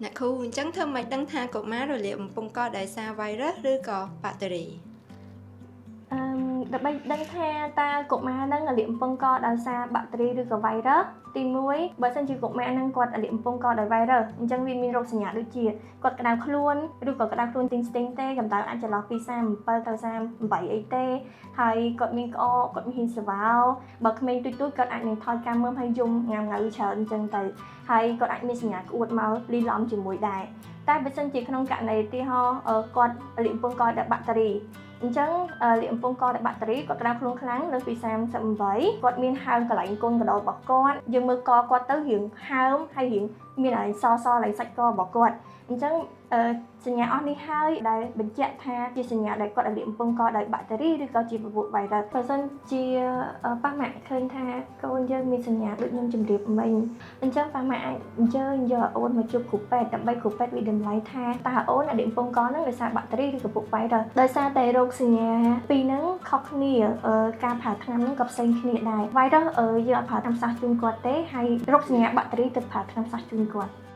អ្នកគ្រូអញ្ចឹងធ្វើម៉េចដឹងថាកុមាររលាកបំពង់កដោយសារ virus ឬក៏បាក់តេរី? ដើម្បីដឹងថាតើកុមារនឹងរលាកបំពង់កដោយសារបាក់តេរីឬក៏ virus ទី1បើសិនជាកុមារនឹងគាត់រលាកបំពង់កដោយ virus អញ្ចឹងវាមានរោគសញ្ញាដូចជាគាត់ក្តៅខ្លួនឬក៏ក្តៅខ្លួនទីងស្ទីងទេកម្ដៅអាចចន្លោះពី37ទៅ38អីទេហើយគាត់មានក្អកគាត់មានហ៊ីនសេវ៉ោបើក្មេងទូចៗគាត់អាចនឹងថយកាំមើមហើយយំងាំងៅច្រើនអញ្ចឹងទៅហើយគាត់អាចមានសញ្ញាក្អួតមកលីឡំជាមួយដែរតែបើសិនជាក្នុងករណីឧទាហរណ៍គាត់រលាកបំពង់កដោយបាក់តេរីអញ្ចឹងលាកបំពង់កដោយបាក់តេរីគាត់ក្តៅខ្លួនខ្លាំងលើសពី38គាត់មានហើមកន្លែងកូនកណ្ដុររបស់គាត់យើងមើលកគាត់ទៅរៀងហើមហើយរៀងមានកន្លែងសសកន្លែងសាច់ករបស់គាត់អញ្ចឹងសញ្ញាអស់នេះហើយដែលបញ្ជាក់ថាជាសញ្ញាដែលគាត់រលាកបំពង់កដោយបាក់តេរីឬក៏ជាពពួក virus បើសិនជាប៉ាម៉ាក់ឃើញថាកូនយើងមានសញ្ញាដូចខ្ញុំជម្រាបមិញអញ្ចឹងប៉ាម៉ាក់អាចអញ្ជើញយកអូនមកជួបគ្រូពេទ្យដើម្បីគ្រូពេទ្យវាតម្លៃថាតើអូនរលាកបំពង់កហ្នឹងដោយសារបាក់តេរីឬក៏ពួក virus ដោយសារតែរោគសញ្ញាពីរហ្នឹងខុសគ្នាការប្រើថ្នាំហ្នឹងក៏ផ្សេងគ្នាដែរ virus យើងអត់ប្រើថ្នាំសោះជូនគាត់ទេហើយរោគសញ្ញាបាក់តេរីទៅប្រើថ្នាំសោះជូនគាត់។